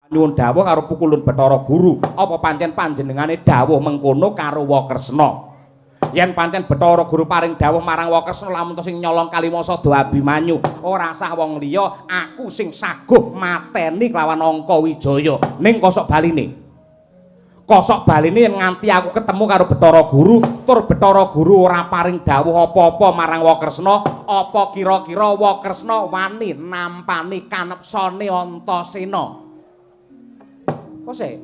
Nyuwun dawuh karo pukulun Bathara Guru, apa pancen panjenengane dawuh mengkono karo Wakresna? Yen pancen Bathara Guru paring dawuh marang Wakresna lamun to sing nyolong Kalimasada Abimanyu, ora sah wong liya, aku sing saguh mateni kelawan Angka Wijaya. Ning kosok baline. Kosok baline yen nganti aku ketemu karo Bathara Guru, tur Bathara Guru ora paring dawuh apa-apa marang Wakresna, apa kira-kira Wakresna wani nampani kanepsane Antasena? Kose.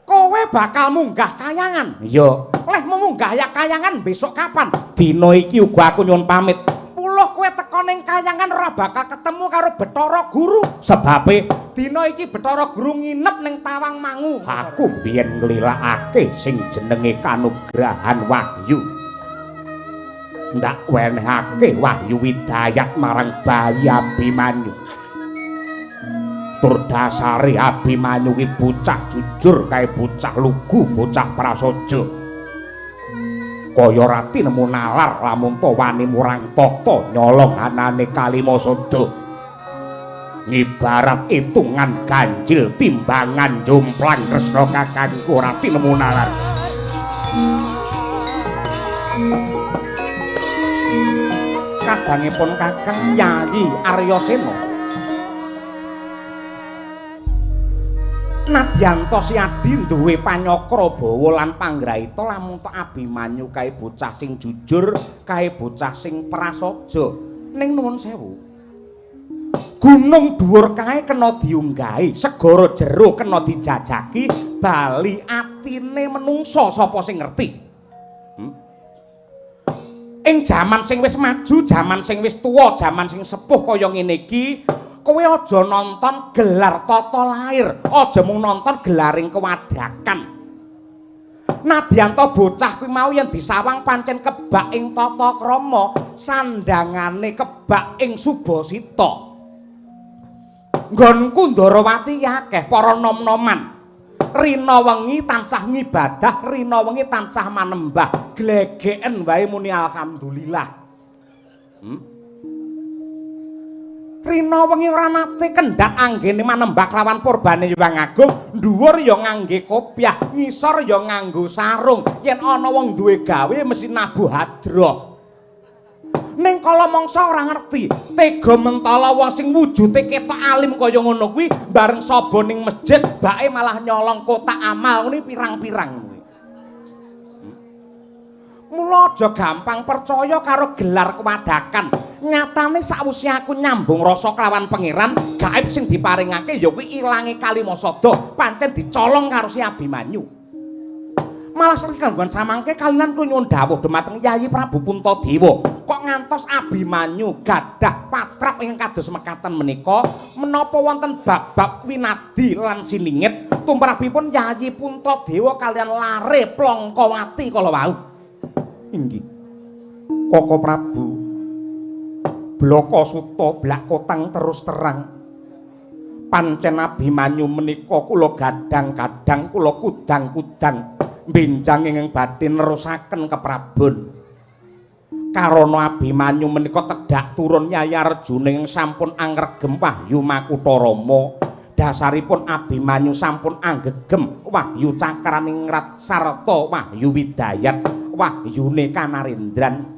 Kowe bakal munggah kayangan. Iya. Lehmu munggah ya kayangan besok kapan? Dina iki uga aku nyuwun pamit. Puluh kowe teko ning kayangan ora bakal ketemu karo Bathara Guru. Sebabe dina iki Bathara Guru nginep ning Tawang Mangu. Aku biyen nglilakake sing jenenge kanugrahan wahyu. Ndak wenehake wahyu widayat marang bayi Abimanyu. Tur dasare Abimanyu ki bocah jujur kae bocah lugu, bocah prasaja. Kaya ora tinemu nalar lamun to wani murang tata nyolong anane Kalimasada. Ngibarat itungan ganjil timbangan jomplang Kresna kakangku ora tinemu nalar. Kadangipun Kakang Yayi Aryasena Nadyanto Siadi duwe panyakra bawa lan panggraita lamun to Abimanyu kae bocah sing jujur, kae bocah sing prasaja. Ning nuwun sewu. Gunung dhuwur kae kena diunggahi, segara jero kena dijajaki, bali atine menungsa sapa sing ngerti? Ing jaman sing wis maju, jaman sing wis tuwa, jaman sing sepuh kaya ngene iki, kowe aja nonton gelar tata lair, aja mung nonton gelaring kewadakan. Nadyanto bocah kuwi mau yen disawang pancen kebak ing tata krama, sandangane kebak ing subasita. Nggonku Ndarawati akeh para nom-noman. Rina wengi tansah ngibadah, rina wengi tansah manembah, glegeken wae muni alhamdulillah. Rina wengi ora nate kendhat anggene manembah kelawan purbane Hyang Agung, dhuwur ya ngangge kopyah, ngisor ya nganggo sarung. Yen ana wong duwe gawe mesti nabuh hadroh. Ning kala mangsa ora ngerti, tega mentala wong sing wujude ketok alim kaya ngono kuwi bareng saba ning masjid bake malah nyolong kotak amal ngene pirang-pirang. Mula aja gampang percaya karo gelar kewadakan. Nyatane sakwise aku nyambung rasa kelawan pangeran, gaib sing diparingake ya kuwi ilange Kalimasada, pancen dicolong karo si Abimanyu. Malah sing gangguan samangke kalian kula nyuwun dawuh dumateng Yayi Prabu Puntadewa. Kok ngantos Abimanyu gadah patrap ingkang kados mekaten menika, menapa wonten bab-bab winadi lan siningit tumrapipun Yayi Puntadewa kalian lare Plangkawati kala wau? Inggih. Koko Prabu Blaka Suta blakotang terus terang. Pancen Abimanyu menika kula gadang-gadang, kula kudang-kudang benjang ingkang badhe nerusaken keprabon. Karana Abimanyu menika tedhak turun Yayi Arjuna ingkang sampun angregem wahyu Makutha Rama. Dasaripun Abimanyu sampun anggegem wahyu cakraningrat sarta wahyu widayat, wahyune Kanarendran.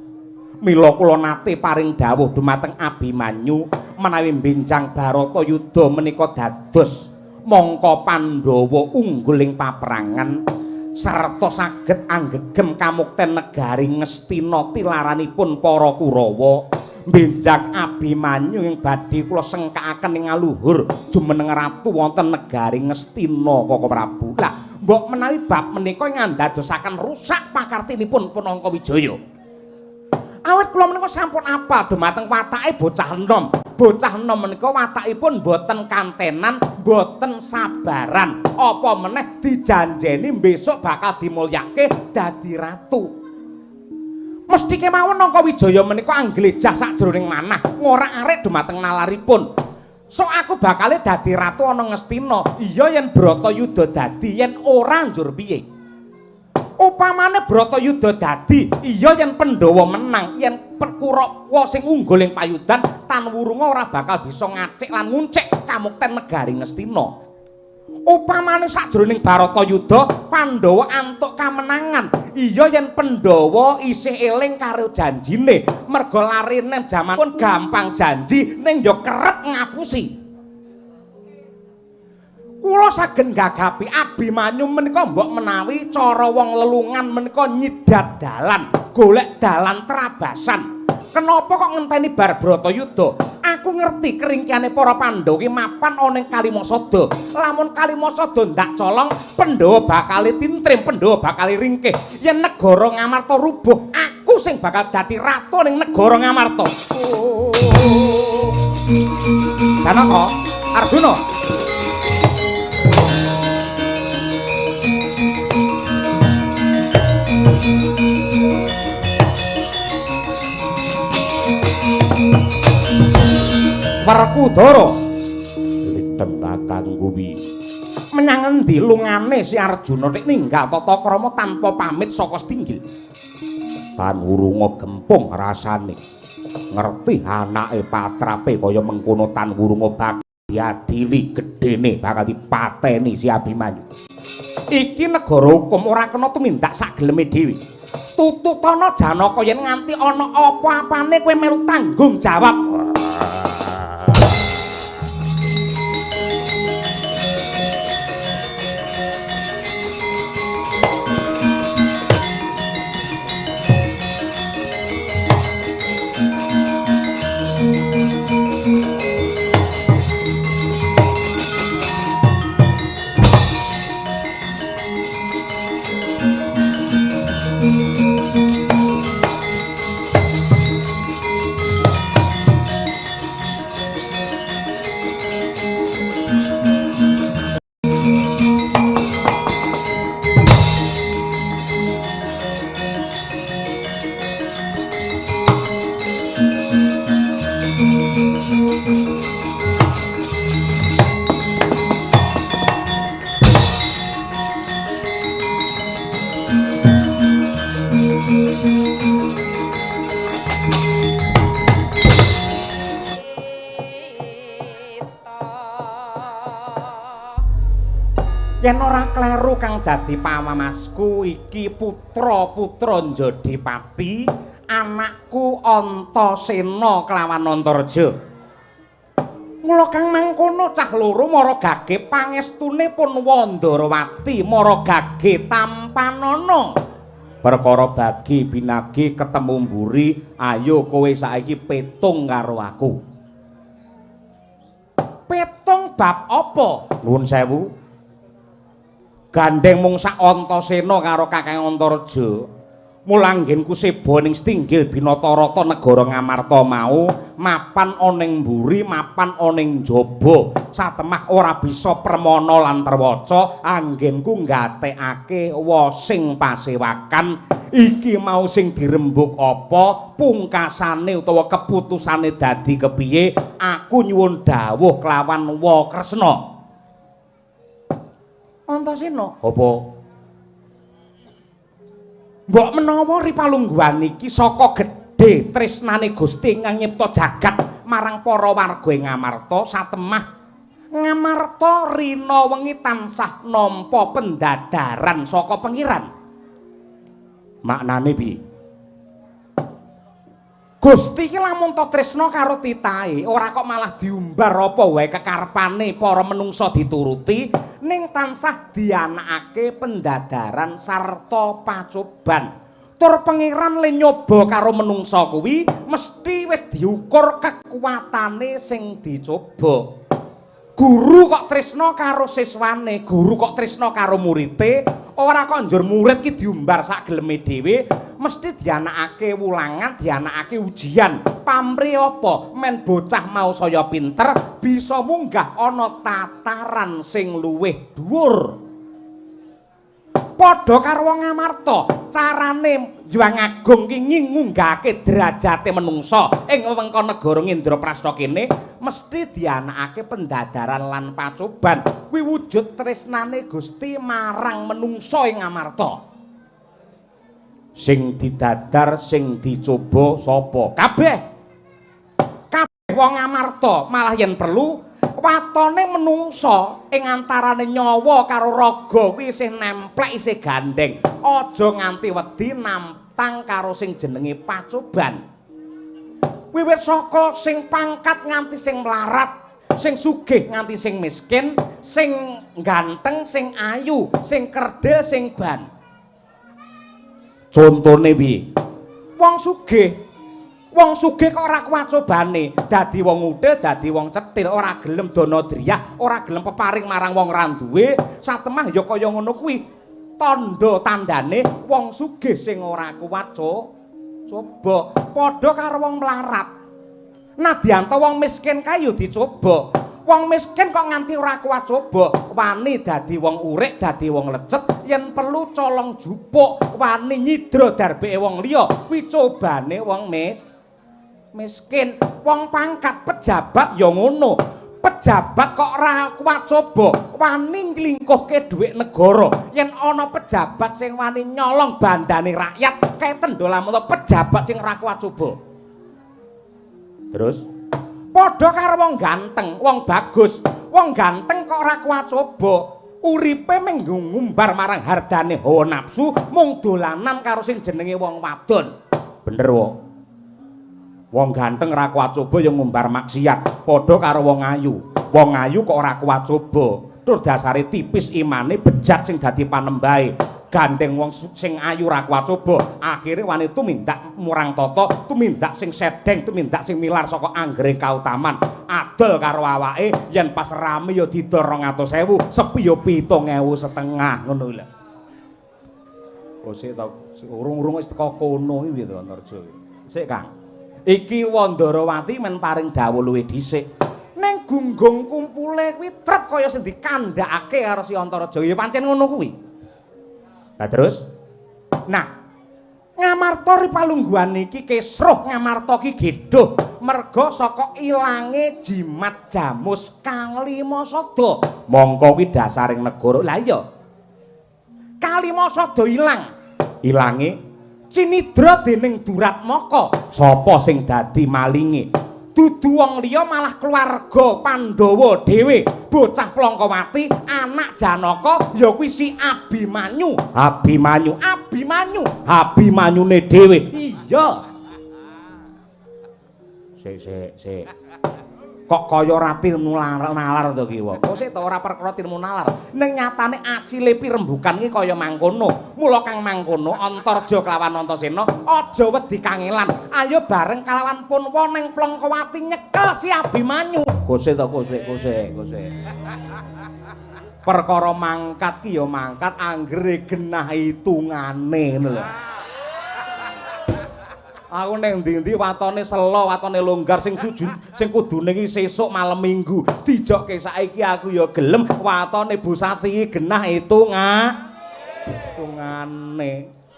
Mila kula nate paring dawuh dumateng Abimanyu menawi benjang Baratayuda menika dados mangka Pandhawa unggul ing paperangan sarta saged anggegem kamukten negari Ngastina tilaranipun para Kurawa. Benjang Abimanyu ing badhe kula sengkakaken ing aluhur jumeneng ratu wonten negari Ngastina Koko Prabu. Lah mbok menawi bab menika ngandadosaken rusak pakartinipun pun Angka Wijaya. Awit kula menika sampun apal dumateng watake bocah enom. Bocah enom menika watakipun boten kantenan, boten sabaran. Apa meneh dijanjeni besok bakal dimulyake dadi ratu. Mesti kemawon Angka Wijaya menika angglejah sakjroning manah, ngorak-arik dumateng nalaripun. Sok aku bakale dadi ratu ana Ngastina. Iya yen Bratayuda dadi, yen ora njur piye? Upamane Bratayuda dadi, iya yen Pandhawa menang, yen Kurawa sing unggul ing payudan, Tanwurunga ora bakal bisa ngacik lan nguncik kamukten negari Ngastina. Upamane sajroning Baratayuda Pandhawa antuk kamenangan. Iya yen Pandhawa isih eling karo janjine, merga larene jaman pun gampang janji ning ya kerep ngapusi. Kula saged gagapi Abimanyu menika mbok menawi cara wong lelungan menika nyidat dalan, golek dalan trabasan. Kenapa kok ngenteni bar Bratayuda? Aku ngerti keringkiane para Pandhawa ki mapan ana ing Kalimasada. Lamun Kalimasada ndak colong, Pandhawa bakal tintrim, Pandhawa bakal ringkih. Yen negara Ngamarta rubuh, aku sing bakal dadi ratu ning negara Ngamarta. Janaka, Arjuna. Werkudara liten kakang kuwi menyang endi lungane si Arjuna nek ninggal tata krama tanpa pamit saka Stinggil. Tanwurunga gempung rasane ngerti anake patrape kaya mengkono. Tanwurunga bakal diadili gedene, bakal dipateni si Abimanyu. Iki negara hukum ora kena tumindak sak geleme dhewe. Tututana Janaka yen nganti ana apa-apane kowe melu tanggung jawab. Yen ora kleru kang dadi pamamasku iki putra-putra Njodipati, anakku Antasena kelawan Antareja. Mula kang mangkono cah loro mara gage pangestune pun Wandarawati mara gage tampanana. Perkara bagi binagi ketemu mburi, ayo kowe saiki petung karo aku. Petung bab apa? Nuwun sewu. Gandeng mung sak Antasena karo Kakang Antareja. Mula anggenku seba ning Stinggil Binatarata negara Ngamarta mau mapan ana ing mburi, mapan ana ing njaba. Satemah ora bisa permana lan terwaca, anggenku nggatekake wasing pasewakan. Iki mau sing dirembug apa, pungkasane utawa keputusane dadi kepiye? Aku nyuwun dawuh kelawan Wa Kresna. Antasena, apa? Mbok menawa ripalungguhan iki saka gedhe tresnane Gusti ingkang nyipta jagat marang para warga ing Ngamarta, satemah Ngamarta rina wengi tansah nampa pendadaran saka Pengiran. Maknane piye? Gusti iki lamun ta tresna karo titahe, ora kok malah diumbar apa wae kekarepane para menungsa dituruti, ning tansah dianakake pendadaran sarta pacoban. Tur Pengiran le nyoba karo menungsa kuwi mesti wis diukur kekuatane sing dicoba. Guru kok tresna karo siswane, guru kok tresna karo murite, ora kok njur murid ki diumbar sak geleme dhewe, mesti dianakake wulangan, dianakake ujian. Pamrih apa? Men bocah mau saya pinter, bisa munggah ana tataran sing luwih dhuwur. Padha karo wong Ngamarta, carane Hyang Agung ki ngunggahake derajate menungsa ing wewengkon negara Indraprasta kene mesti dianakake pendadaran lan pacoban. Kuwi wujud tresnane Gusti marang menungsa ing Ngamarta. Sing didadar, sing dicoba sapa? Kabeh. Kabeh wong Amarta, malah yen perlu watone menungsa ing antarane nyawa karo raga kuwi isih nemplek, isih gandeng. Aja nganti wedi nantang karo sing jenenge pacoban. Wiwit saka sing pangkat nganti sing melarat, sing sugih nganti sing miskin, sing ganteng, sing ayu, sing kerdil, sing ban. Contone piye? Wong sugih. Wong sugih kok ora kuwacobane, dadi wong uthil, dadi wong cetil, ora gelem dana driyah, ora gelem peparing marang wong ra duwe, satemah ya kaya ngono kuwi. Tandha tandane wong sugih sing ora kuat coba. Padha karo wong melarat. Nadyan wong miskin kae ya dicoba. Wong miskin kok nganti ora kuat coba, wani dadi wong urik, dadi wong lecet, yen perlu colong jupuk, wani nyidra darbeke wong liya, kuwi cobane wong miskin. Wong pangkat pejabat ya ngono. Pejabat kok ora kuat coba, wani nglingkuhke dhuwit negara. Yen ana pejabat sing wani nyolong bandane rakyat, kae tendha lamun pejabat sing ora kuat coba. Terus padha karo wong ganteng, wong bagus. Wong ganteng kok ora kuat coba, uripe mung ngumbar marang hardane hawa nafsu, mung dolanan karo sing jenenge wong wadon. Bener wae. Wong ganteng ora kuat coba ya ngumbar maksiat. Padha karo wong ayu. Wong ayu kok ora kuat coba, tur dasare tipis imane, bejat sing dadi panembahe. Gandeng wong sing ayu ora kuat coba, akhire wani tumindak murang tata, tumindak sing sedeng, tumindak sing milar saka anggere kautaman. Adol karo awake, yen pas rame ya didol 200.000, sepi ya 7.500 ngono lho. Oh sik to, urung-urung wis teko kono iki piye to Antarja? Sik Kang. Iki Wandarawati men paring dawuh luwih dhisik. Ning gunggung kumpule kuwi trep kaya sing dikandhakake karo si Antarja. Ya pancen ngono kuwi. Lah terus? Nah, Ngamarta ri palungguhan iki kesruh, Ngamarta ki gedhuh merga saka ilange jimat jamus Kalimasada. Mongko kuwi dasaring negara. Lah iya. Kalimasada ilang. Ilange cinidra dening Duratmaka. Sapa sing dadi malinge? Dudu wong liya malah keluarga Pandhawa dhewe. Bocah Plangkawati, anak Janaka, ya kuwi si Abimanyu. Abimanyu, Abimanyu, Abimanyune dhewe. Iya. Sik sik sik. Kok kaya ora tilmu nalar to ki wae. Kok sik to ora perkara tilmu nalar. Ning nyatane asile pirembukan iki kaya mangkono. Mula kang mangkono Antarja kelawan Antasena aja wedi kangelan. Ayo bareng kalawan Punwa ning Plangkawati nyekel si Abimanyu. Kose to kose kose kose. Perkara mangkat ki ya mangkat anggere genah hitungane ngono lho. Aku ning ndi-ndi watone selo, watone longgar sing sujud, sing kudune iki sesuk malem Minggu. Dijokke saiki aku ya gelem watone Bu Sati iki genah hitungane.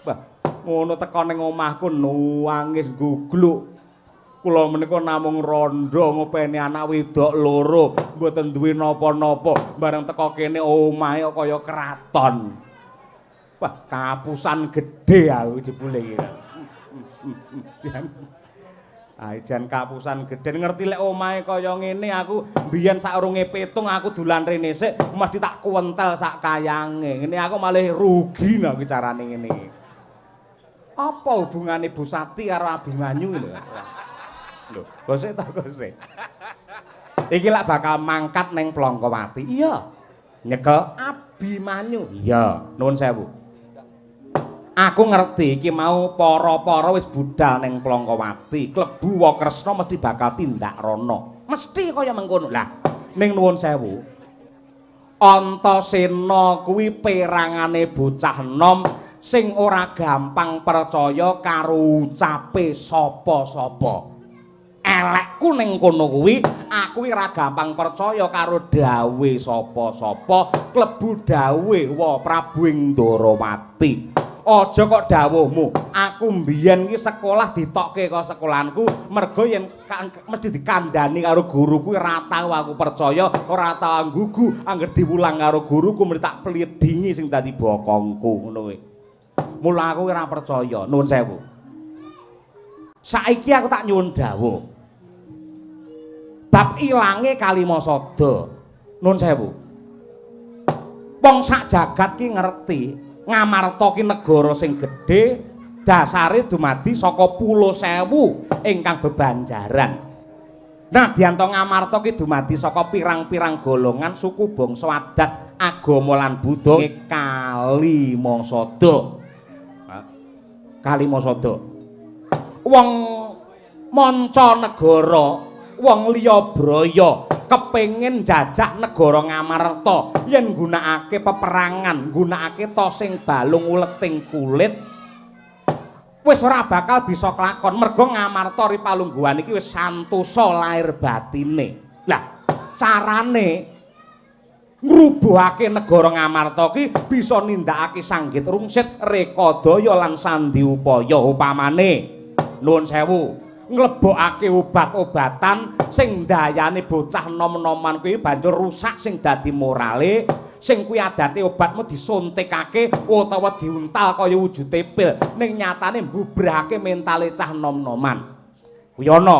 Wah, ngono teko ning omahku nangis gugluk. Kula menika namung rondo ngopeni anak wedok loro, mboten duwe napa-napa. Bareng teko kene omahe kaya kraton. Wah, kapusan gedhe aku jebule iki. Jan kapusan gedhe ngerti lek omahe kaya ngene aku mbiyen saurunge petung aku dolan rene sik mesti tak kuwentel sak kayange. Ngene aku malih rugi nek carane ngene iki. Apa hubungane Bu Sati karo Abimanyu lho? Lho, kose ta kose. Iki lak bakal mangkat ning Plangkawati. Iya. Nyekel Abimanyu. Iya, nuwun sewu. Aku ngerti iki mau para-para wis budal ning Plangkawati, klebu Wakresna mesti bakal tindak rono. Mesti kaya mengkono. Lah, ning nuwun sewu. Antasena kuwi perangane bocah enom sing ora gampang percaya karo ucape sapa-sapa. Elekku ning kono kuwi, aku ora gampang percaya karo dawuhe sapa-sapa, klebu dawuhe Wa Prabu ing Ndarawati. Aja kok dawuhmu, aku mbiyen iki sekolah ditokke ka sekolahanku mergo yen mesti dikandhani karo guruku ora tau aku percaya, ora tau nggugu, angger diwulang karo guruku mesti tak plidingi sing dadi bokongku ngono kuwi. Mula aku ora percaya, nuwun sewu. Saiki aku tak nyuwun dawuh. Bab ilange Kalimasada. Nuwun sewu. Wong sak jagat ki ngerti, Ngamarta ki negara sing gedhe, dasare dumadi saka Pulo Sewu ingkang bebanjaran. Nadyan to Ngamarta ki dumadi saka pirang-pirang golongan suku bangsa adat agama lan budaya Kalimasada. Kalimasada. Wong manca negara, wong liya braya kepengin jajah negara Ngamarta yen nggunakake peperangan, nggunakake tosing balung uleting kulit wis ora bakal bisa kelakon mergo Ngamarta ri palungguhan iki wis santosa lahir batine. Lah, carane ngrubuhake negara Ngamarta ki bisa nindakake sanggit rungsit, rekadaya lan sandi upaya. Upamane nuwun sewu, nglebokake obat-obatan sing ndayane bocah nom-noman kuwi banjur rusak sing dadi morale, sing kuwi adate obatmu disuntikake utawa diuntal kaya wujude pil, ning nyatane mbubrahake mentale cah nom-noman. Kuwi ana.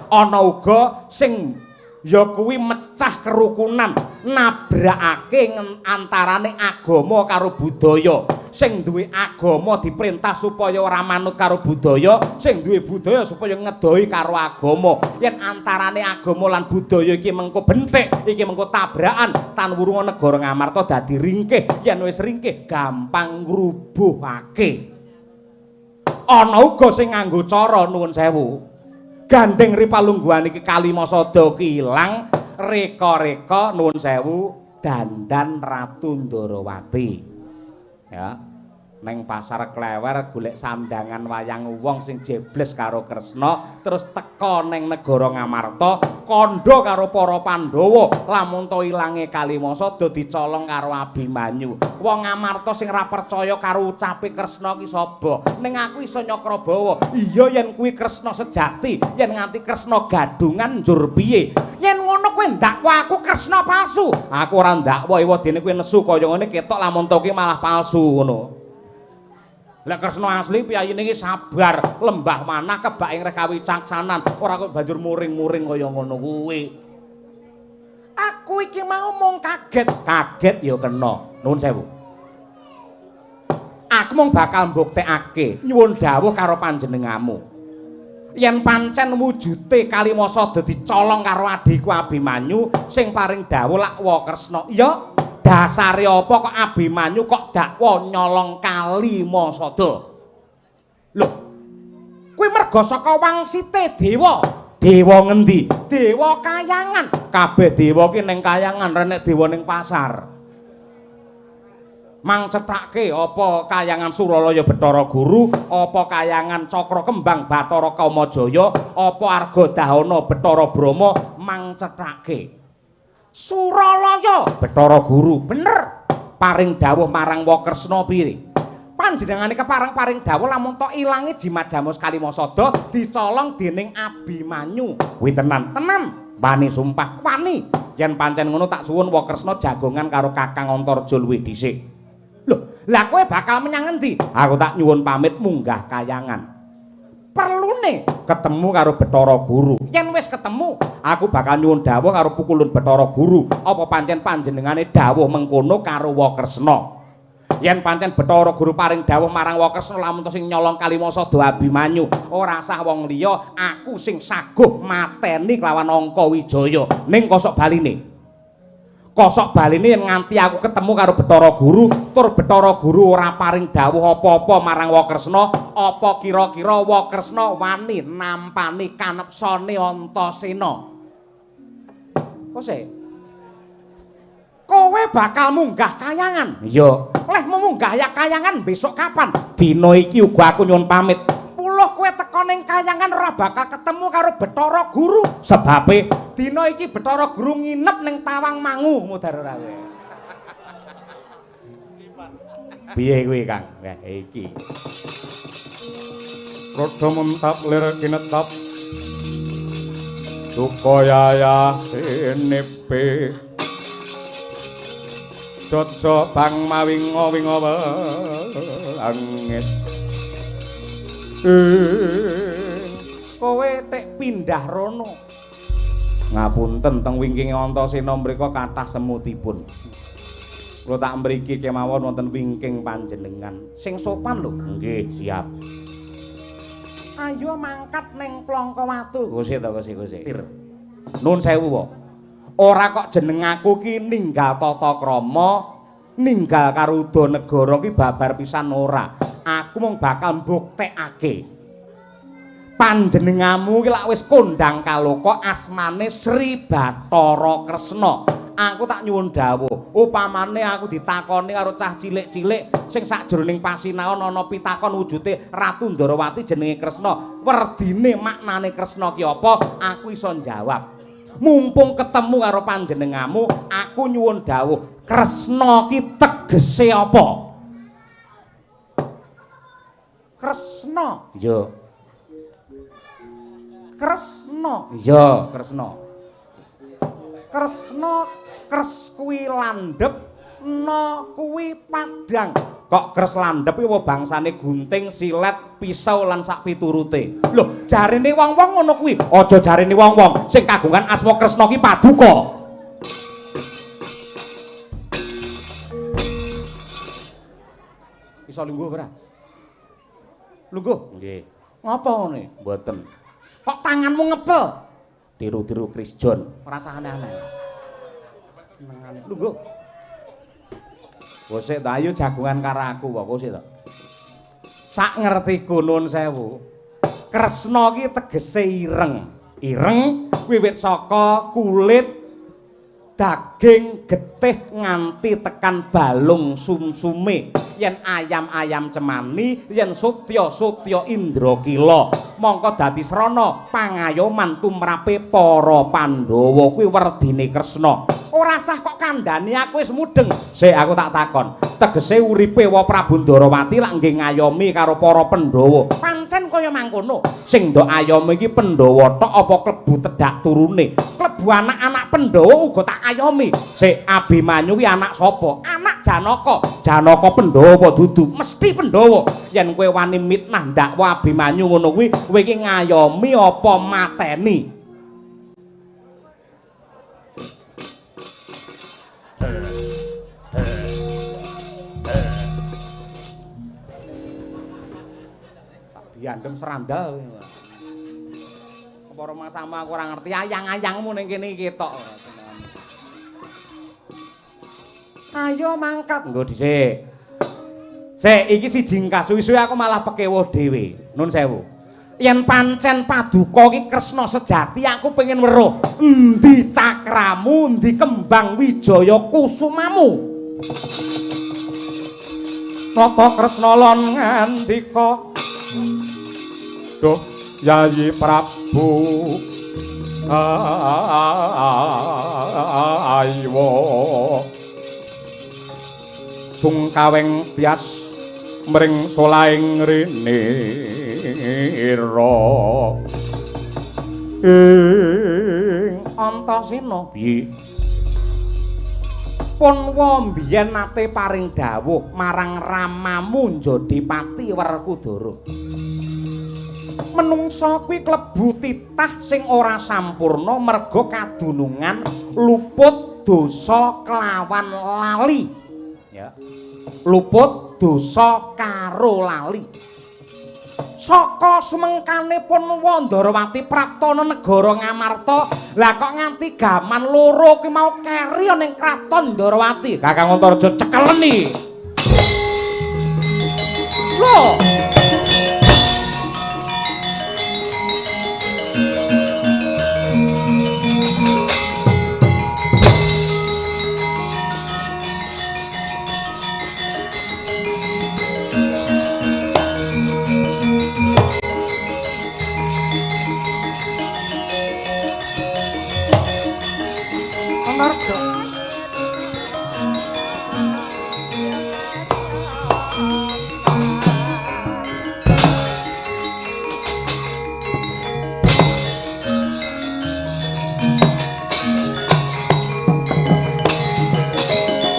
Ana uga sing ya kuwi mecah kerukunan, nabrakake antarane agama karo budaya. Sing duwe agama diperintah supaya ora manut karo budaya, sing duwe budaya supaya ngedohi karo agama. Yen antarane agama lan budaya iki mengko benthik, iki mengko tabrakan, tan wurunga negara Ngamarta dadi ringkih. Yen wis ringkih gampang ngrubuhake. Ana uga sing nganggo cara, nuwun sewu, gandeng ri palungguhan iki Kalimasada ki ilang, reka-reka nuwun sewu dandan Ratu Ndorowati. Ya. Neng pasar Klewer golek sandangan wayang wong sing jebles karo Kresna, terus teka neng negara Ngamarta, kandha karo para Pandhawa, lamun to ilange Kalimasada dicolong karo Abimanyu. Wong Ngamarta sing ra percaya karo ucape Kresna ki sapa? Ning aku iso nyakra bawa, iya yen kuwi Kresna sejati, yen nganti Kresna gadungan njur piye? Yen ngono kowe ndakwa aku Kresna palsu. Aku ora ndakwa, ewadene kowe nesu kaya ngene ketok lamun to ki malah palsu ngono. Lek Kresna asli piyayine iki sabar, lembah manah kebak ing kawicaksanan, ora kok banjur muring-muring kaya ngono kuwi. Aku iki mau mung kaget, kaget ya kena. Nuwun sewu. Aku mung bakal mbuktekake nyuwun dawuh karo panjenenganmu. Yen pancen wujute Kalimasada dicolong karo adhiku Abimanyu sing paring dawuh lak wa Kresna. Iya, dasare apa kok Abimanyu kok dakwa nyolong Kalimasada? Lho, kuwi merga saka wangsite dewa. Dewa ngendi? Dewa kayangan. Kabeh dewa ki ning kayangan, renek dewa ning pasar. Mang cethake apa kayangan Suralaya Bathara Guru, apa kayangan Cakra Kembang Bathara Kamajaya, apa Arga Dahana Bathara Brahma, mang cethake. Suralaya Bathara Guru bener paring dawuh marang Wakresna piye? Panjenengane kepareng paring dawuh lamun tok ilange jimat jamus Kalimasada dicolong dening Abimanyu. Kuwi tenan, tenan. Wani sumpah, wani. Yen pancen ngono tak suwun Wakresna jagongan karo Kakang Antarja luwih dhisik. Lho, lah kowe bakal menyang endi? Aku tak nyuwun pamit munggah kayangan. Perlune ketemu karo Bathara Guru. Yen wis ketemu, aku bakal nyuwun dawuh karo pukulun Bathara Guru. Apa pancen panjenengane dawuh mengkono karo Wakresna? Yen pancen Bathara Guru paring dawuh marang Wakresna lamun to sing nyolong Kalimasada Abimanyu, ora sah wong liya, aku sing saguh mateni kelawan Angka Wijaya. Ning kosok baline. Kosok baline yen nganti aku ketemu karo Bathara Guru, tur Bathara Guru ora paring dawuh apa-apa marang Wakresna, apa kira-kira Wakresna wani nampani kanepsane Antasena? Kose? Kowe bakal munggah kayangan? Iya. Leh munggah ya kayangan besok kapan? Dina iki uga aku nyuwun pamit. Puluh kowe teka ning kayangan ora bakal ketemu karo Bathara Guru. Sebabe dina iki Bathara Guru nginep ning Tawang Mangu mudhar ora kowe. Piye kuwi, Kang? Wah, iki. Rada mentap lir kinetap. Duka yayah sinipe. jojo bang mawinga-winga wengit. Kowe tek pindah rono. Ngapunten teng wingking Antasena mriku kathah semutipun. Kula tak mriki kemawon wonten wingking panjenengan. Sing sopan lho. Nggih, siap. Ayo mangkat ning Klangka Watu. Gose to, gose, gose. Nun sewu wae. Ora kok jeneng aku ki ninggal tata krama, ninggal karuda negara ki babar pisan ora. Aku mung bakal mbuktekake. Panjenenganmu ki lak wis kondang kaloka asmane Sri Bathara Kresna. Aku tak nyuwun dawuh, upamane aku ditakoni karo cah cilik-cilik sing sakjroning pasinaon ana pitakon wujude Ratu Ndarawati jenenge Kresna, werdine maknane Kresna ki apa? Aku iso njawab. Mumpung ketemu karo panjenenganmu, aku nyuwun dawuh, Kresna ki tegese apa? Kresna. Iya. Kresna. Iya, Kresna. Kresna kres kuwi landhep, na kuwi padhang. Kok kres landhep kuwi apa bangsane gunting, silet, pisau lan sak piturute. Lho, jarene wong-wong ngono kuwi. Aja jarene wong-wong sing kagungan asma Kresna ki paduka. Iso lungguh ora? Lungguh? Nggih. Ngapa ngene? Mboten. Kok tanganmu ngepel? Tiru-tiru Chris John. Ora usah aneh-aneh. Senengane. Lungguh. Bosek ta ayo jagongan karo aku kok bosek ta. Sak ngertiku nun sewu. Kresna ki tegese ireng. Ireng wiwit saka kulit, daging, getih nganti tekan balung sumsume. Yen ayam-ayam cemani, yen sutya-sutya Indrakila, mongko dadi srana pangayoman tumrape para Pandhawa kuwi werdine Kresna. Ora sah kok kandhani aku wis mudeng. Sik aku tak takon. Tegese uripe wa Prabu Ndarawati lak nggih ngayomi karo para Pandhawa. Pancen kaya mangkono. Sing ndok ayomi iki Pandhawa tok apa klebu tedhak turune? Klebu anak-anak Pandhawa uga tak ayomi. Sik Abimanyu ki anak sapa? Anak Janaka. Janaka Pandhawa apa dudu? Mesti Pandhawa. Yen kowe wani mitnah ndakwa Abimanyu ngono kuwi, kowe iki ngayomi apa mateni? Tak diandem serandal. Apa rumangsamu aku ora ngerti ayang-ayangmu ning kene iki ketok. Ayo mangkat. Nggo dhisik. Sik iki siji kasuwi-suwi aku malah pekewuh dhewe. Nun sewu. Yen pancen paduka ki Kresna sejati aku pengen weruh endi cakramu, endi kembang wijaya kusumamu. Nata Kresna lan ngandika, duh Yayi Prabu aiwa sungkaweng tias mring solaing rinira ing Antasena. Piye? Punwa mbiyen nate paring dawuh marang ramamu Njodipati Werkudara. Menungsa kuwi klebu titah sing ora sampurna merga kadunungan luput dosa kelawan lali. Ya. Luput dosa karo lali. Saka sumengkane Punwa Ndarawati praptana negara Ngamarta, lah kok nganti gaman loro kuwi mau keri ning kraton Ndarawati. Kakang Antareja cekeleni. Lho.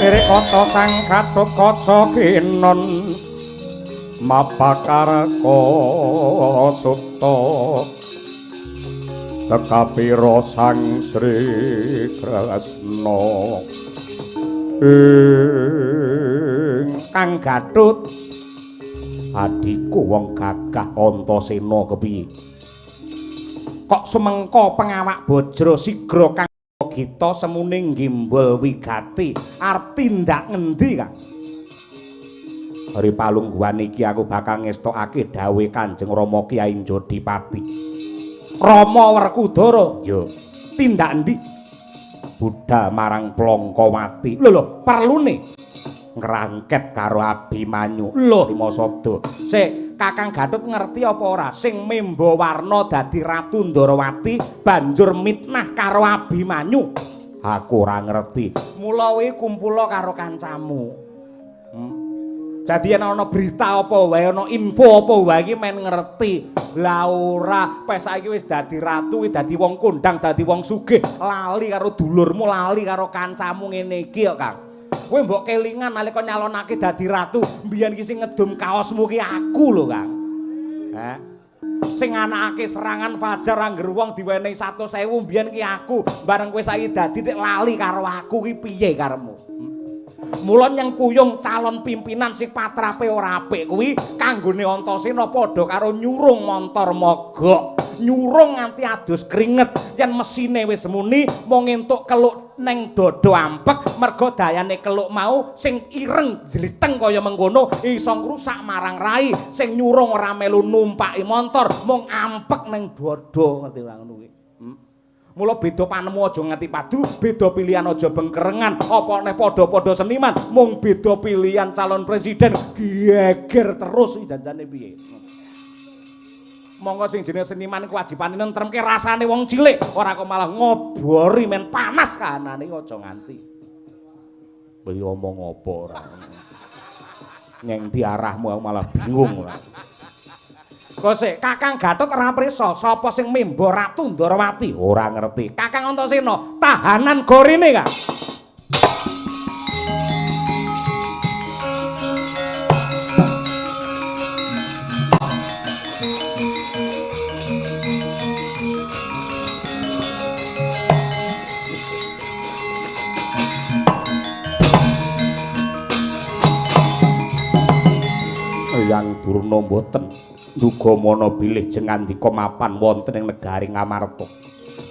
Sirik kata Sang Gatotkaca kinon mapakarka suta tekapira Sang Sri Kresna. Ing Kang Gatot adhiku wong gagah Antasena kepiye? Kok sumengko pengawak bajra sigra kang Gita semune ngimbul wigati arep tindak ngendi Kang? Ri palungguhan iki aku bakal ngestokake dawuhe Kanjeng Rama Kyai Jodipati. Rama Werkudara, yo tindak endi? Budhal marang Plongkowati. Lho lho, perlune ngrangket karo Abimanyu. Lho, Limasada. Sik, Kakang Gatot ngerti apa ora sing memba warna dadi Ratu Ndarawati banjur mitnah karo Abimanyu? Aku ora ngerti. Mula kowe kumpula karo kancamu. Dadi yen ana berita apa wae, ana info apa wae iki men ngerti. Lah ora, pes saiki wis dadi ratu, wis dadi wong kondang, dadi wong sugih, lali karo dulurmu, lali karo kancamu ngene iki kok, Kang. Kowe mbok kelingan nalika nyalonake dadi ratu, mbiyen iki sing ngedum kaosmu ki aku lho, Kang. Heh. Sing anakake serangan fajar angger wong diwenehi 100.000 mbiyen ki aku. Bareng kowe saiki dadi nek lali karo aku ki piye karepmu? Mula nyengkuyung calon pimpinan sing patrape ora apik kuwi kanggone Antasena padha karo nyurung montor mogok, nyurung nganti adus kringet. Yen mesine wis muni mung entuk keluk neng dada ampek, merga dayane keluk mau sing ireng jliteng kaya mengkono iso ngrusak marang rai. Sing nyurung ora melu numpaki montor, mung ampek neng dada, ngerti ora ngono kuwi? Mula beda panemu aja nganti padu, beda pilihan aja bengkerengan, apa neh padha-padha seniman, mung beda pilihan calon presiden geger terus iki janjane piye? Monggo sing jenenge seniman kewajibane nentremke rasane wong cilik, ora kok malah ngobori men panas kahanane aja nganti. Kowe omong apa ora? Nyeng ndi arahmu aku malah bingung ora. Kose, Kakang Gatot ora prisa sapa sing memba Ratu Ndarawati? Ora ngerti. Kakang Antasena tahanan gorine, Kang. Eyang Durna mboten duga mana bilih jengandika mapan wonten ing negari Ngamarta.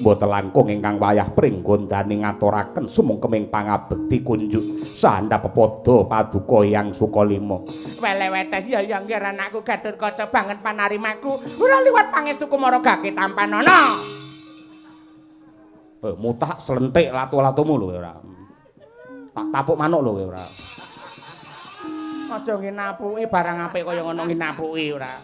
Mboten langkung ingkang wayah pringgondane ngaturaken sumungkeming pangabekti kunjuk sahandap pepada paduka Hyang Sukalima. Wele-wetes ya ya nggih anakku Gatotkaca banget panarimaku ora liwat pangestu kumara gage tampanana. Mutah slentik latu-latumu lho ora. Tak tapuk manuk lho ora. Aja nggih napuki barang apik kaya ngono nggih napuki ora.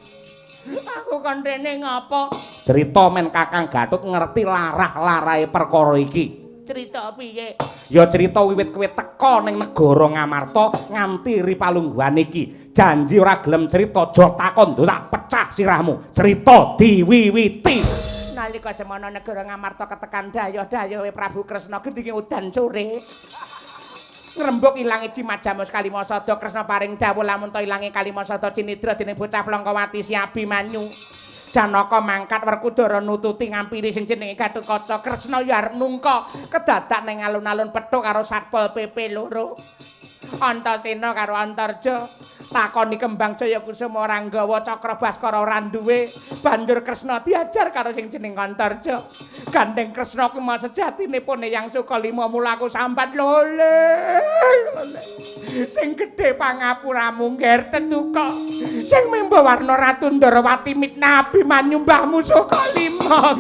Aku kon rene ngopo? Cerita men Kakang Gatot ngerti larah-larahe perkara iki. Cerita piye? Ya cerita wiwit kowe teka ning negara Ngamarta nganti ri palungguhan iki. Janji ora gelem cerita aja takon tak pecah sirahmu. Cerita diwiwiti. Nalika semono negara Ngamarta ketekan dayoh-dayohe Prabu Kresna gendinge udan sore. Ngrembug ilange jimat jamus Kalimasada. Kresna paring dawuh lamun ta ilange Kalimasada cinidra dening bocah Plongkowati si Abimanyu. Janaka mangkat Werkudara nututi ngampiri sing jenenge Gatotkaca. Kresna ya arep nungka kedadak ning alun-alun petuk karo Satpol PP loro. Antasena karo Antarja takoni Kembang Jaya Kusuma ora nggawa Cakra Baskara ora duwe. Banjur Kresna diajar karo sing jeneng Antarja. Gandeng Kresna kuwi sejatine pun Hyang Sukalima mula aku sambat lole. Sing gedhe pangapuramu ngger tetuka. Sing memba warna Ratu Ndarawati mitnah Abimanyu mbahmu Sukalima.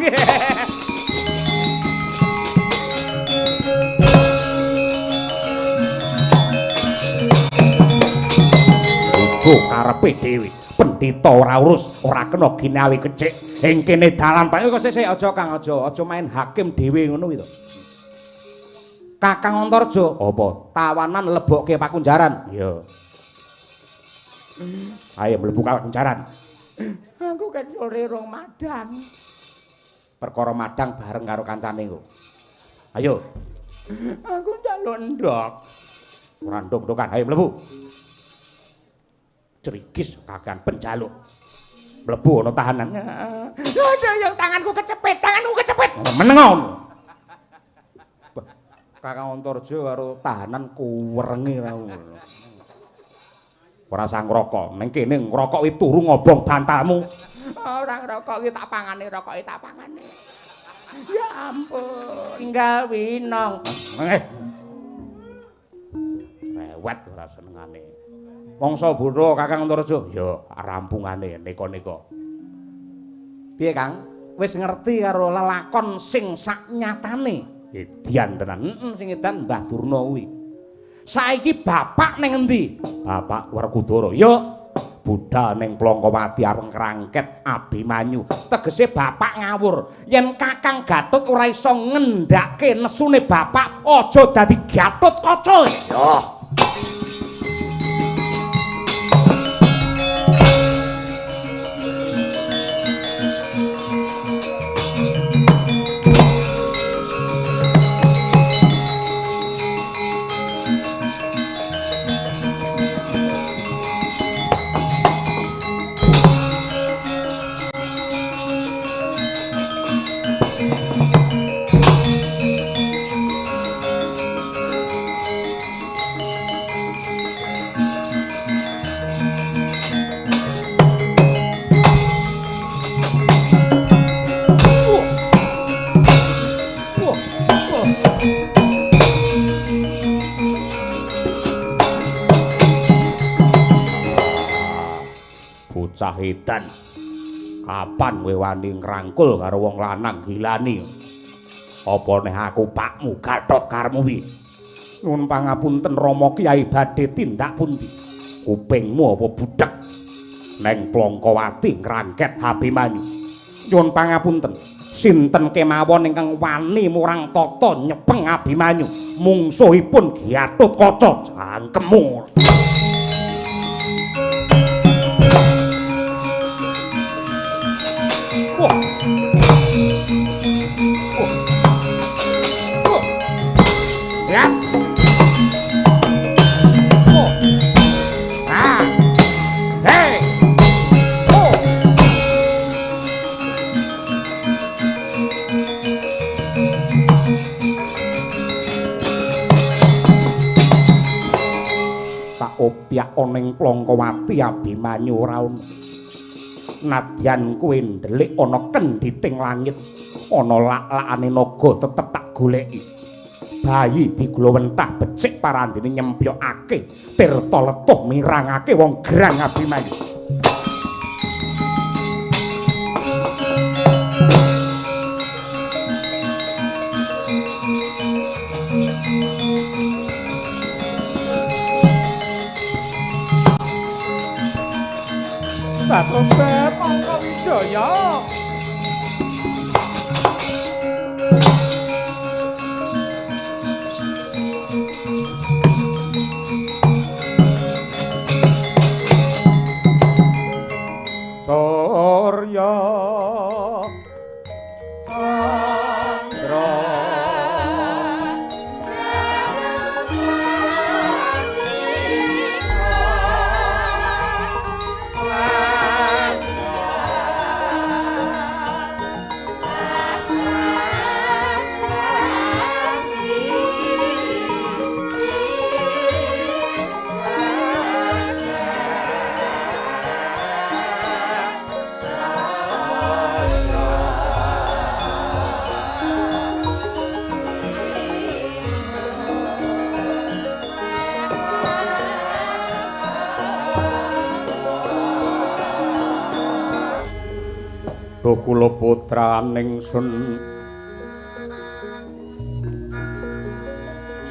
Karepe dhewe pendhita ora urus ora kena ginawe kecik ing kene dalan Pak. Kok sik aja Kang, aja main hakim dhewe ngono kuwi to. Kakang Antarja apa tawanan lebokke pakunjaran? Iya. Ayo mlebu pakunjaran. Aku kan sore rong madang. Perkara madang bareng karo kancane kok. Ayo. Aku njaluk ndok. Ora ndok-ndokan, ayo mlebu. Cerigis kakean penjaluk. Mlebu ana tahanan. Aduh, tanganku kecepit, tanganku kecepit. Meneng ngono. Kakang Antarja karo tahanan kuwerenge ra ngono. Ora sang ngrokok, ning kene ngrokok kuwi turu ngobong bantalmu. Ora ngrokok iki tak pangane, rokoke tak pangane. Ya ampun, enggal winong. Rewet ora senengane. Mangsa buta Kakang Antarja, ya rampungane neka-neka. Piye, Kang? Wis ngerti karo lelakon sing saknyatane? Edian tenan. Heeh, sing edan Mbah Durna kuwi. Saiki bapak ning endi? Bapak Werkudara. Ya, budal ning Plangkawati arep ngrangket Abimanyu. Tegese bapak ngawur. Yen Kakang Gatut ora iso ngendhake nesune bapak, aja dadi Gatut Kaca. Ya. Bocah edan, kapan kowe wani ngrangkul karo wong lanang gilani? Apa neh aku pakmu Gatot karmu piye? Nyuwun pangapunten Rama Kyai badhe tindak pundi? Kupingmu apa budhek? Neng Plangkawati ngrangket Abimanyu. Nyuwun pangapunten, sinten kemawon ingkang wani murang tata nyepeng Abimanyu? Mungsuhipun Gatut Kaca jangkemmu. Wah. Wah. Wah. Ya. Oh. Ah. Hey. Oh. Tak opyak ning Plangkawati Abimanyu ora ono. Nadyan kowe ndelik ana kendhiting langit, ana lak-lakane naga tetep tak goleki. Bayi digulawentah becik parandene nyempyokake tirta letuh mirangake wong gerang Abimanyu. Bapak Mangka Wijaya. Surya Candra Kula putraning sun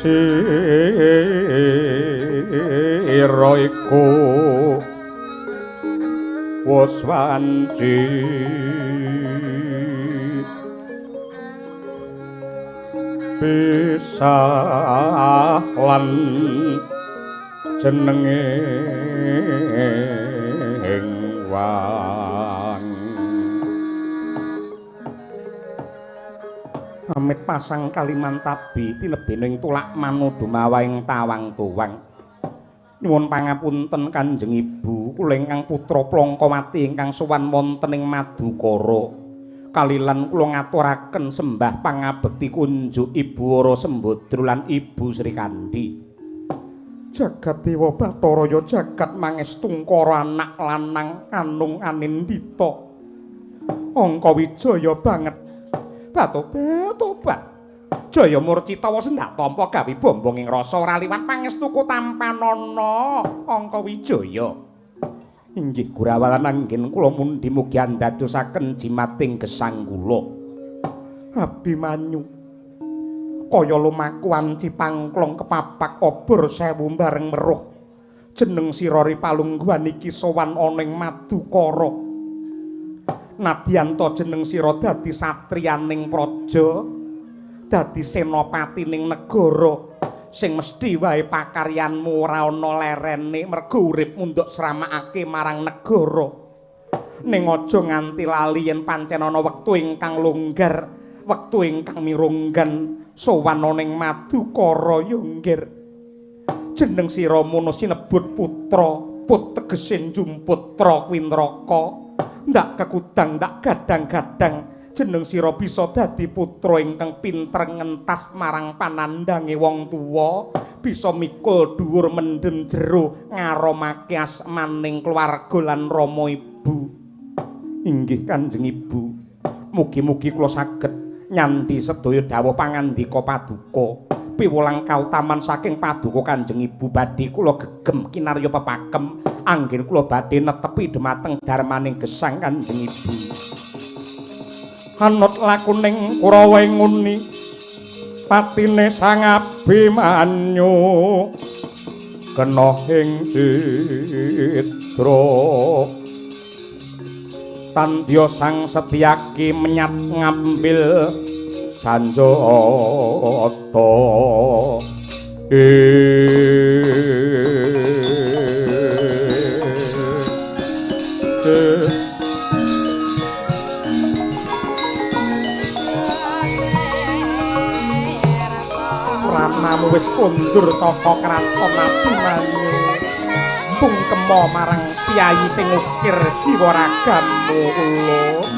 sira iku wis wanci pisah lan jenenge wang. Amit pasang Kalimantabi tinebening tulak manudumawaing tawang tuwang. Nyuwun pangapunten Kanjeng Ibu, kula ingkang putra Plangkawati ingkang sowan wonten ing Madukara. Kalilan kula ngaturaken sembah pangabekti kunjuk Ibu Wara Sembadra lan Ibu Srikandhi. Jagat Dewa Bathara ya jagat mangestungkara anak lanang anung anindita. Angka wijaya banget. Batobat. Jaya murcita wis ndak tampa gawe bombong ing rasa ora liwat pangestuku tampanana. Angka wijaya. Inggih gurawalan anggen kula mundi mugi andadosaken jimating gesang kula. Abimanyu kaya lumaku anci pangklong kepapak obor sewu bareng meruh. Jeneng sira ri palungguhan iki sowan ana ing Madukara. Nadyanta jeneng sira dadi satriyaning praja, dadi senopatining negara sing mesthi wae pakaryanmu ora ana lerene mergo uripmu nduk sramakake marang negara. Ning aja nganti lali yen pancen ana wektu ingkang longgar, wektu ingkang mirunggan sowan ana ing Madukara ya nggir. Jeneng sira mono sinebut putra, put tegese njumput tra kuwi neraka. Ndak kekudang, ndak gadang-gadang, jeneng sira bisa dadi putra ingkang pinter ngentas marang panandange wong tuwa, bisa mikul dhuwur mendem jero ngaromake asmaning keluarga lan rama ibu. Inggih Kanjeng Ibu, mugi-mugi kula saged nyandi sedaya dawuh pangandika paduka. Piwulang kautaman saking paduka Kanjeng Ibu badhe kula gegem kinarya pepakem anggen kula badhe netepi dhumateng darmaning gesang Kanjeng Ibu. Anut lakuning Kurawa nguni patine Sang Abimanyu kena ing cidra tandya Sang Setyaki menyat ngambil sanjata. Ramamu wis kondur saka kraton Abimanyu, sungkema marang piyayi sing ngukir jiwa ragamu kula.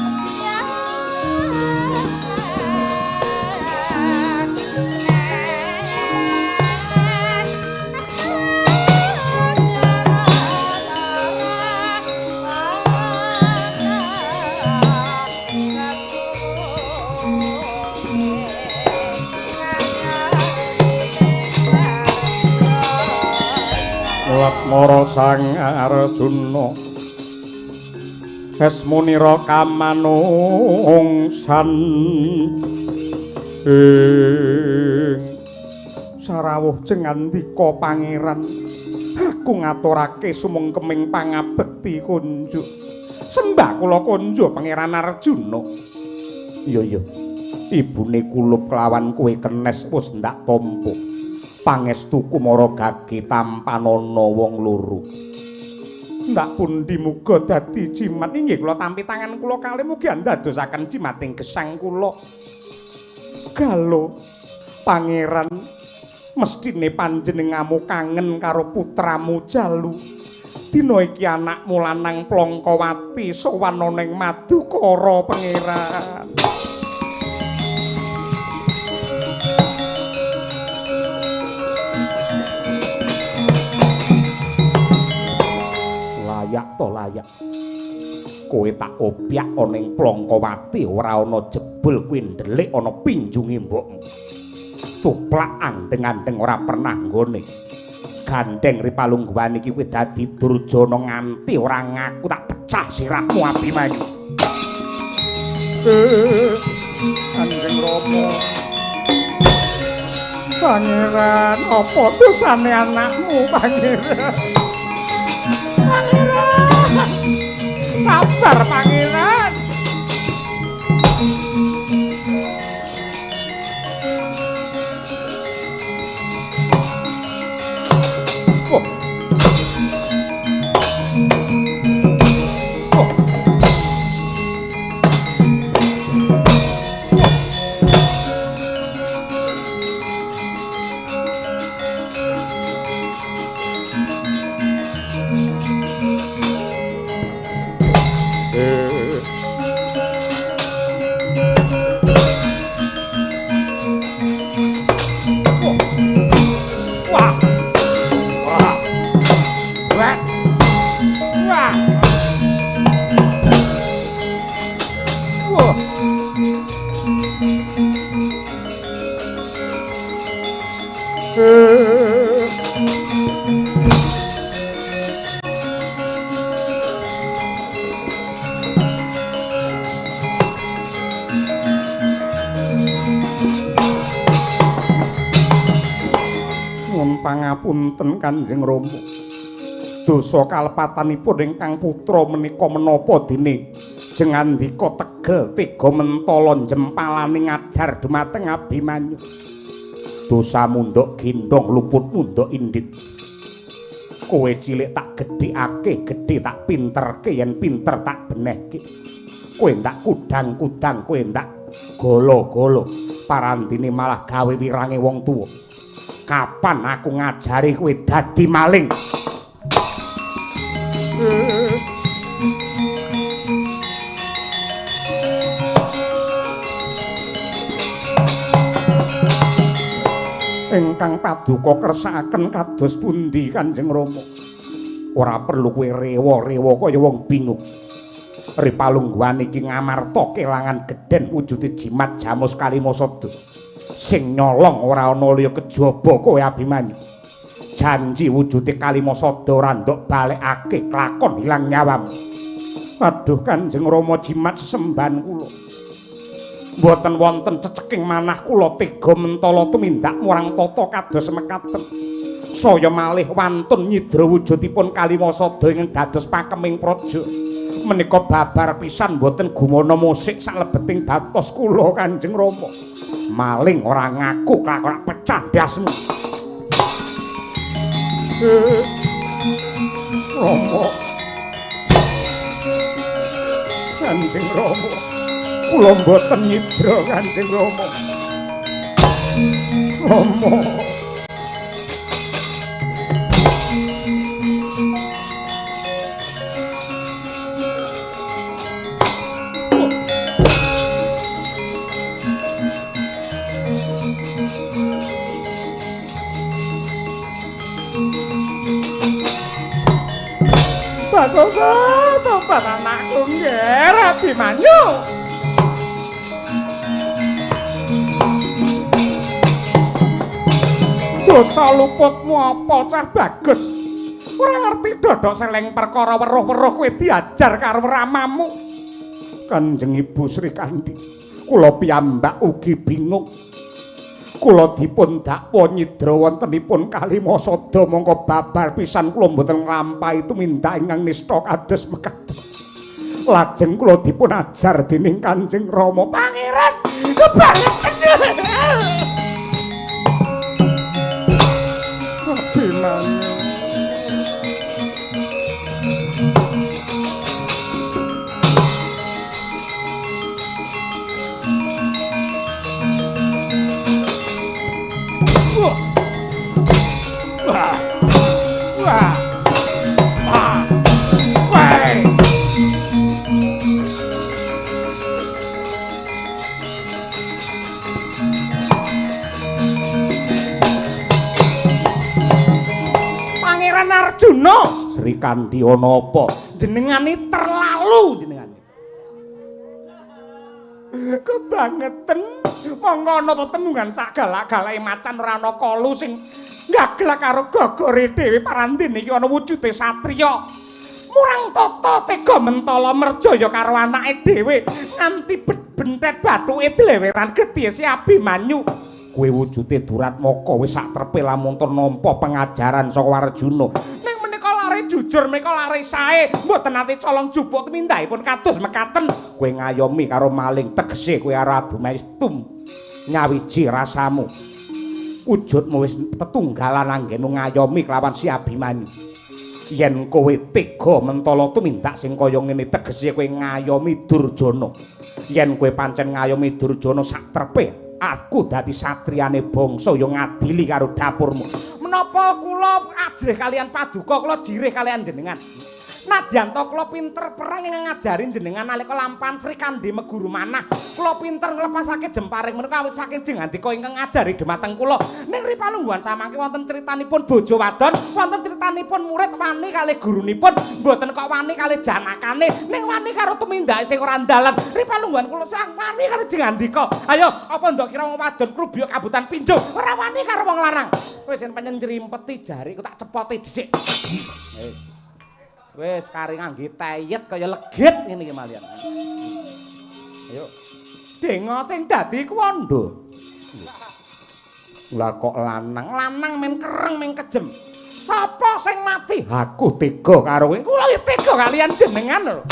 Mara Sang Arjuna esmunira kamanungsan ing sarawuh jengandika pangeran, aku ngaturake sumengkeming pangabekti kunjuk. Sembah kula kunjuk Pangeran Arjuna. Iya iya, ibune kulup kelawan kowe kenes wis ndak tampa. Pangestuku mara gage tampanana wong loro. Ndak pundi muga dadi jimat. Inggih kula tampi tangan kula kalih mugi andadosaken jimating gesang kula. Galo pangeran, mesthine panjenengamu kangen karo putramu Jalu. Dina iki anakmu lanang Plangkawati sowan ana ing Madukara pangeran. Layak to layak. Kowe tak opyak ana ing Plangkawati ora ana jebul kuwi ndelik ana pinjunge mbokmu. Cuplak andeng-andeng ora pernah nggone. Gandeng ri palungguhan iki kowe dadi durjana nganti ora ngaku tak pecah sirahmu Abimanyu. Kanjeng Rama. Pangeran, apa dosane anakmu, Pangeran? Pangeran, sabar Pangeran. Oh. Oh. Oh. Wah. Wah. Wah. Nyuwun pangapunten Kanjeng Rama. Dosa kalepatanipun ingkang putra menika menapa dene jengandika tegel tega mentala jempalane ngajar dumateng Abimanyu. Dosa mundhok gendhong luput mundhok indit. Kowe cilik tak gedhekake, gedhe tak pinterke, yen pinter tak benehke. Kowe ndak kudang-kudang, kowe ndak golo-golo. Parandine malah gawe wirange wong tuwa. Kapan aku ngajari kowe dadi maling? Ingkang paduka kersakaken kados pundi Kanjeng Rama? Ora perlu kowe rewa-rewa kaya wong bingung. Ripalungguhan iki Ngamarta kelangan gedhen wujude jimat jamus kalimasada. Sing nyolong ora ana liya kejaba kowe Abimanyu. Janji wujude kalimasada ora ndok balekake klakon ilang nyawamu. Aduh Kanjeng Rama, jimat sesembahan kula. Mboten wonten ceceking manah kula tega mentala tumindak murang tata kados mekaten. Saya malih wantun nyidra wujudipun kalimasada ingkang dados pakeming praja. Menika babar pisan mboten gumana musik salebeting batos kula Kanjeng Rama. Maling ora ngaku klakon pecah ndasmu. Rama. Kanjeng Rama. Kula mboten nyidra Kanjeng Rama. Rama. Bagogo, tobat anakku nggih, Abimanyu. Dosa luputmu apa cah bagus? Ora ngerti dodok seleng perkara weruh-weruh kowe diajar karo ramamu. Kanjeng Ibu Sri Kandi, kula piyambak ugi bingung. Kula dipun dakwa nyidra wontenipun kalimasada mongko babar pisan kula mboten nglampahi tumindak ingkang nista kados mekaten. Lajeng kula dipun ajar dening Kanjeng Rama Pangeran. Kebangetan. Abimanyu. Wah. Wah. Wah. Wah. Wah. Pangeran Arjuna, Sri Kandi ana apa? Jenengane terlalu jenengane. Kebangeten mongko ana tetemungan sak galak-galake macan ora ana kolu sing gaglak karo gogore dhewe parandene iki ana wujude satriya. Murang tata tega mentala merjaya karo anake dhewe nganti bentet bathuke dleweran getih si Abimanyu. Kowe wujude Duratmaka wis sak trepe lamun nampa pengajaran saka Arjuna. Ning menika lare jujur, menika lare sae, mboten nate colong jupuk tumindakipun kados mekaten. Kowe ngayomi karo maling tegese kowe karo Abimanyu tum nyawiji rasamu. Wujudmu wis tetunggalan anggenmu ngayomi kelawan si Abimanyu. Yen kowe tega mentala tumindak sing kaya ngene tegese kowe ngayomi Durjana. Yen kowe pancen ngayomi Durjana sak trepe aku dadi satriyane bangsa ya ngadili karo dapurmu. Menapa kula ajrih kalian paduka, kula jirih kalian jenengan. Nadyan to kula pinter perang ingkang ngajari jenengan nalika lampahan Srikandhi Meguru Manah. Kula pinter nglepasake jemparing menika awit saking jengandika ingkang ngajari dhumateng kula. Ning ripalungguhan samangke wonten critanipun bojo wadon, wonten critanipun murid wani kalih gurunipun, mboten kok wani kalih janakane, ning wani karo tumindake sing ora ndalan. Ripalungguhan kula sang wani kalih jengandika. Ayo, apa ndok kira wong wadon krubya kabutan pinjo, ora wani karo wong lanang. Wis yen pancen nyrimpeti jariku tak cepoti dhisik. Wis. Wis kari ngangge teyet kaya legit ngene iki malian. Ayo. Dengo sing dadi kuwandha. Lah kok lanang, lanang men kereng men kejem. Sapa sing mati? Aku tega karo kowe. Kula ya tega kalian jenengan lho.